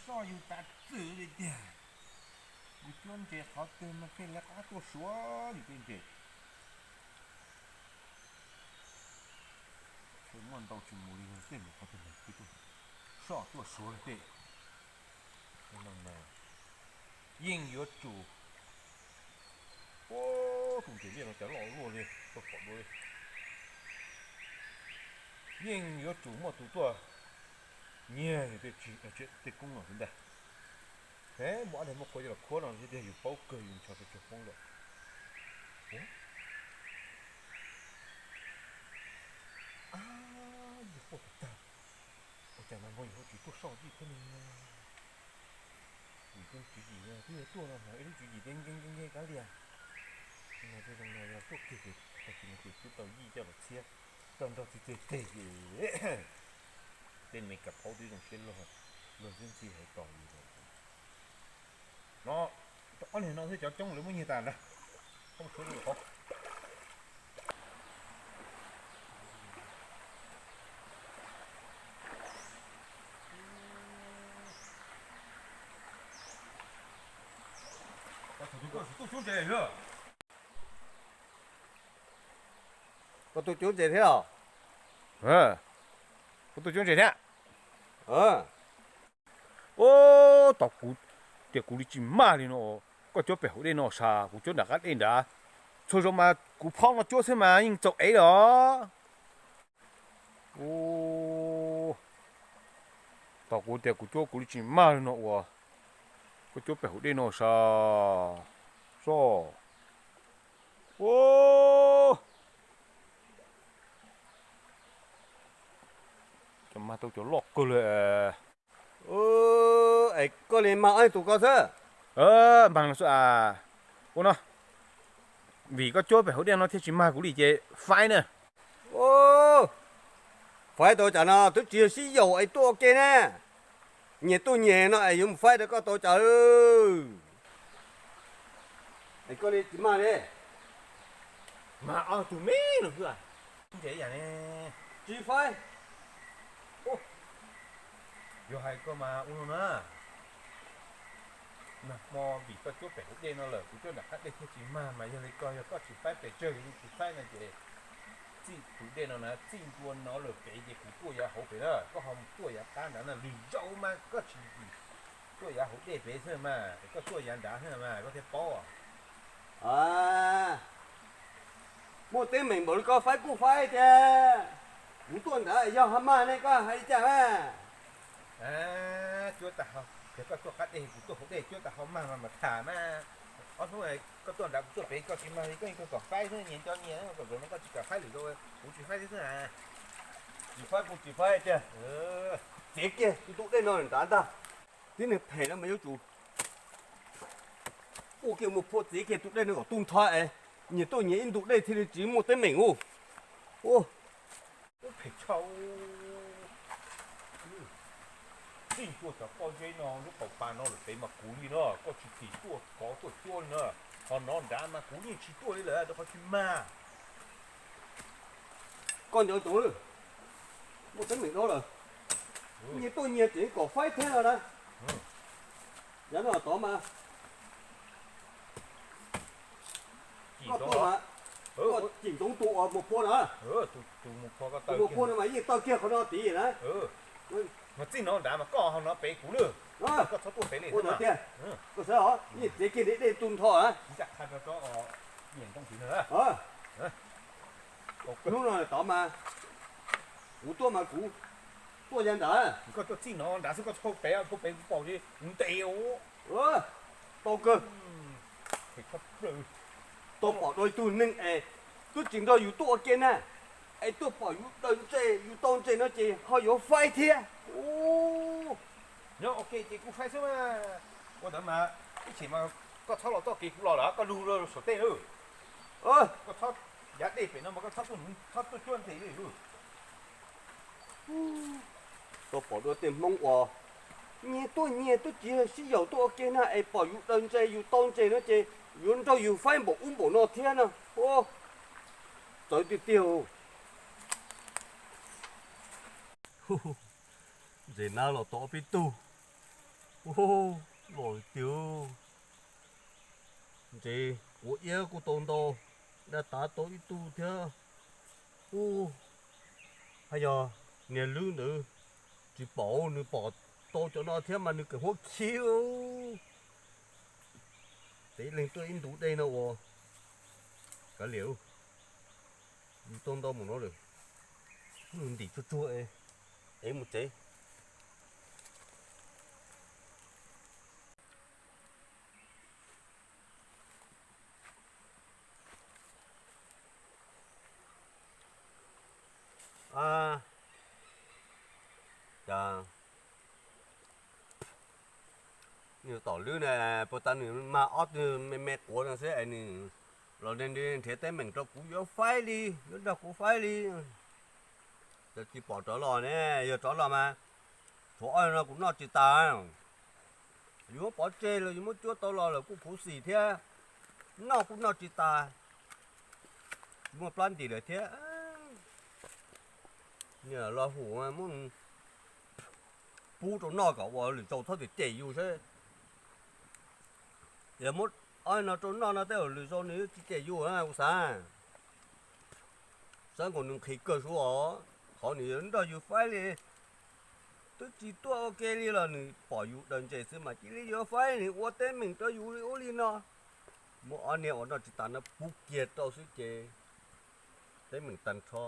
Soj yus tas txwm li tiag. Kuv cuab ntses qhov twg mas pheej lawv qab tuaj suav yus tej ntses. Muaj ntau tsis mus li no tej mus qhov twg mas pheej tuaj soj tuaj suav li tej. Yeej yuav tsum, tus ntses liaj no cas loj luaj li, tuaj pom dua li. Yeej yuav tsum muaj tus tuaj nyiag yus tej koob no xwb ntag. Muaj ob daim muaj qhua coj los khuab no thiab tiag, yus paub kawg yus ntshaw tsuag poob lawm. Yog quaj tag tag, ua cas mas npog yus hauv tsis tuaj soj yij thiab ne? Vim tej tswv yim twb yog tuaj no mas ib lub tswv yim tias nkees nkees nkees kav liam. Mas tej zoo no yog tuaj kiag ces tag kis no ces twb tau yij coj los txhiab, tau nrog txiv txeg teg ces tej me kab phaub twb zoo siab luag, luag twb ntxhi hais tos yus lawm. No, ob niag no xwb cov coob lawv muab nyiag tas ntag. Qhov Koj tuaj cuab ntses thiab los? Kuv tuaj cuab ntses thiab. Ub, tos kuv tias kuv li tsis mag li no, koj cuab pem hauv dej no sas, kuv cuab nram qab dej nrad. Txhua zaus mas kuv phob no cuab xwb mas yeej txaus ev los. Ub, tos kuv tias kuv cuab kuv li tsis mag li no uas koj cuab pem hauv dej no sas, soj. Ub, cov mag tau cov loj kawg li. Es koj li mag ob tus ko xwb? Mag no xwb as. Ua no, vim koj cuab pem hauv dej no thiaj tsis mag kuv li ces faib na. Faib tau cas no twb tsis yog sib yaum es tuaj ua ke na. Nyias tuaj nyias no es yuav mus faib rau koj tau cas. Es koj li tsis mag li. Mag ob tug me no xwb. Ntses yam ne, tsis faib. Yog hais koj mas ua no na. Nag hmo vim koj cuab pem hauv dej no lawm, kuv cuab nram qab dej thiaj tsis mag, mas yog li koj, yog koj tsis faib pes tsawg li tsis faib no ces txij tus dej no na txij ntua no lawm pem ces kuv tuaj yav hauv pem na, koj ho mus tuaj yav qab nrad na, lwm zaus mas koj tsis tuaj yav hauv dej pem xwb mas, koj tuaj yav nrad xwb mas koj thiaj paub. Muaj teeb meem npaum li koj faib kuj faib tiag. Kuv tuaj nrad yog ho mag ne koj hais li cas na? Cuab tag ho, yog koj tuaj qab dej kuv tuaj hauv dej cuab tag ho mag mas mas tham mas. Ob hnub koj tuaj nrad kuv tuaj pem koj tsis mag li koj yeej kom faib xwb, nyias nco nyias, kom zaum no koj tsis kam faib lwm zaus kuv tsis faib thiab xwb. Tsis faib kuj tsis faib tiag. Txiav kiag tus ntug dej no nrad ntag. Tib neeg phem no mas yuav tsum ua kiag muas phua txiav kiag tus dej no kom tu nrho es nyias tuaj nyias ib ntug dej thiaj li tsis muaj teeb meem ub. Ub, phem tshaj. Txij ntua cov pob zeb no lub qaum pas no lawm pem mas kuv li no, koj tsis tim tuaj kov tuaj cuab li na. Ho no nrad mas kuv yeej tsis tuaj li lawm rau qhov tsis mag. Koj nco ntsoov, muaj teeb meem dab lawm. Nyias tuaj nyias tseem kom faib thiab no na. Yav no tod mas koj tuaj mas koj cim ntsoov tus uas muas phua na. Tus muas phua no mas yeej taw kiag qhov no tid na. Mas txij no nrad mas koj ho no pem kuv lawm. Koj txhob tuaj pem li tiag. Koj saib os, yeej txiav kiag dej tu nrho na. Hnub no tod mas kuv tuaj mas kuv tuaj yav nrad. Koj tuaj txij no nrad xwb, koj txhob pem, koj pem kuv pom li kuv ntes. Tau kawg. Tau pom dua ib tug neeg es twb tsis nrog yus tuaj ua ke na, es tuaj pom yus daws ntses yus tau ntses no ces ho yuav faib thiab. Nyob ua ke ces kuv faib xwb mas. Ua ntawd mas ib chim mas koj txhob los txoj kev kuv los lawm, koj lug saum tej lawm. Koj txhob, yav dej pem no mas koj txhob tuaj, txhob tuaj cuab ntses li. Tau pom dua tej Hmoob uas nyias tuaj nyias twb tsis sib yaum tuaj ua ke na es pom yus daws ntses yus tau ntses no ces yuav nrog yus faib npaum ub npaum no thiab na. Txawv tiag tiag. Ntses nab los tau ob peb tug, Ub, los tiag, ntses kuv iab kuj tau ntau, dab tav tau ib tug thiab. Ub, haj yog niag lwb ntawd tsis pom, nws pom tau cov no thiab mas nws kawm huab khib. Ces ib leeg tuaj ib ntu dej no ua kav liam, tau ntau mus no lawm. Nws ntim tsuag tsuag es mus tsev. Tom lwb na, puas tas nws mag ob tug me me quav no xwb es nws los nrhiav teeb meem rau kuv yuav faib li, yuav nrog kuv faib li. Ces tsis pom rov los ne, yog rov los mas tshuav ob no kuv noj tsis tas. Yus muab pov tseg los yus muab cuab tau los lawm kuj khuv xim thiab, noj kuj noj tsis tas, tsis muaj plab ntim lawm thiab. Niam los hum muab pub rau noj kom ua lwm zaus txhob cem yus seb. Yog muab ob no rau noj no tej lwm zaus nws yuav tsis cem yus kuv xav. Xav nkaus nws nqhis kawg suab os, qhov nws yuav nrog yus faib li, twb tsis tuaj ua ke li los nws pom yus daws ntses xwb mas cia li yuav faib, nws ua teeb meem rau yus li ub li no. Muab ob niag uas noj tsis tas no pub kiag rau xwb ces teeb meem tag nrho.